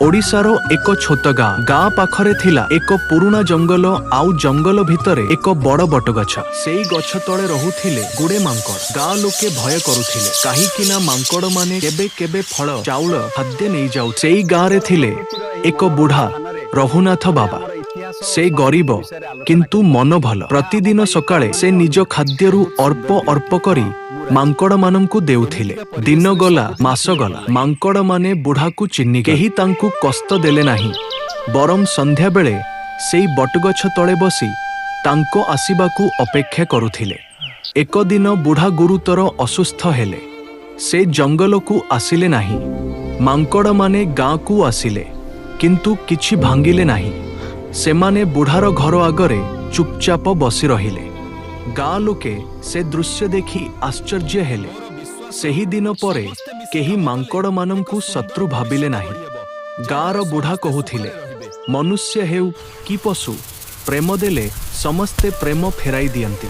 ଓଡ଼ିଶାର ଏକ ଛୋଟ ଗାଁ। ଗାଁ ପାଖରେ ଥିଲା ଏକ ପୁରୁଣା ଜଙ୍ଗଲ, ଆଉ ଜଙ୍ଗଲ ଭିତରେ ଏକ ବଡ଼ ବଟଗଛ। ସେଇ ଗଛ ତଳେ ରହୁଥିଲେ ଗୁଡ଼େ ମାଙ୍କଡ଼। ଗାଁ ଲୋକେ ଭୟ କରୁଥିଲେ, କାହିଁକି ନା ମାଙ୍କଡ଼ ମାନେ କେବେ କେବେ ଫଳ, ଚାଉଳ, ଖାଦ୍ୟ ନେଇଯାଉ। ସେଇ ଗାଁରେ ଥିଲେ ଏକ ବୁଢ଼ା, ରଘୁନାଥ ବାବା। ସେ ଗରିବ, କିନ୍ତୁ ମନ ଭଲ। ପ୍ରତିଦିନ ସକାଳେ ସେ ନିଜ ଖାଦ୍ୟରୁ ଅଳ୍ପ ଅଳ୍ପ କରି ମାଙ୍କଡ଼ମାନଙ୍କୁ ଦେଉଥିଲେ। ଦିନ ଗଲା, ମାସ ଗଲା, ମାଙ୍କଡ଼ମାନେ ବୁଢ଼ାକୁ ଚିହ୍ନି କେହି ତାଙ୍କୁ କଷ୍ଟ ଦେଲେ ନାହିଁ। ବରଂ ସନ୍ଧ୍ୟାବେଳେ ସେଇ ବଟଗଛ ତଳେ ବସି ତାଙ୍କ ଆସିବାକୁ ଅପେକ୍ଷା କରୁଥିଲେ। ଏକ ଦିନ ବୁଢ଼ା ଗୁରୁତର ଅସୁସ୍ଥ ହେଲେ। ସେ ଜଙ୍ଗଲକୁ ଆସିଲେ ନାହିଁ। ମାଙ୍କଡ଼ମାନେ ଗାଁକୁ ଆସିଲେ, କିନ୍ତୁ କିଛି ଭାଙ୍ଗିଲେ ନାହିଁ। ସେମାନେ ବୁଢ଼ାର ଘର ଆଗରେ ଚୁପଚାପ ବସି ରହିଲେ। ଗାଁ ଲୋକେ ସେ ଦୃଶ୍ୟ ଦେଖି ଆଶ୍ଚର୍ଯ୍ୟ ହେଲେ। ସେହି ଦିନ ପରେ କେହି ମାଙ୍କଡ଼ମାନଙ୍କୁ ଶତ୍ରୁ ଭାବିଲେ ନାହିଁ। ଗାଁର ବୁଢ଼ା କହୁଥିଲେ, ମନୁଷ୍ୟ ହେଉ କି ପଶୁ, ପ୍ରେମ ଦେଲେ ସମସ୍ତେ ପ୍ରେମ ଫେରାଇ ଦିଅନ୍ତି।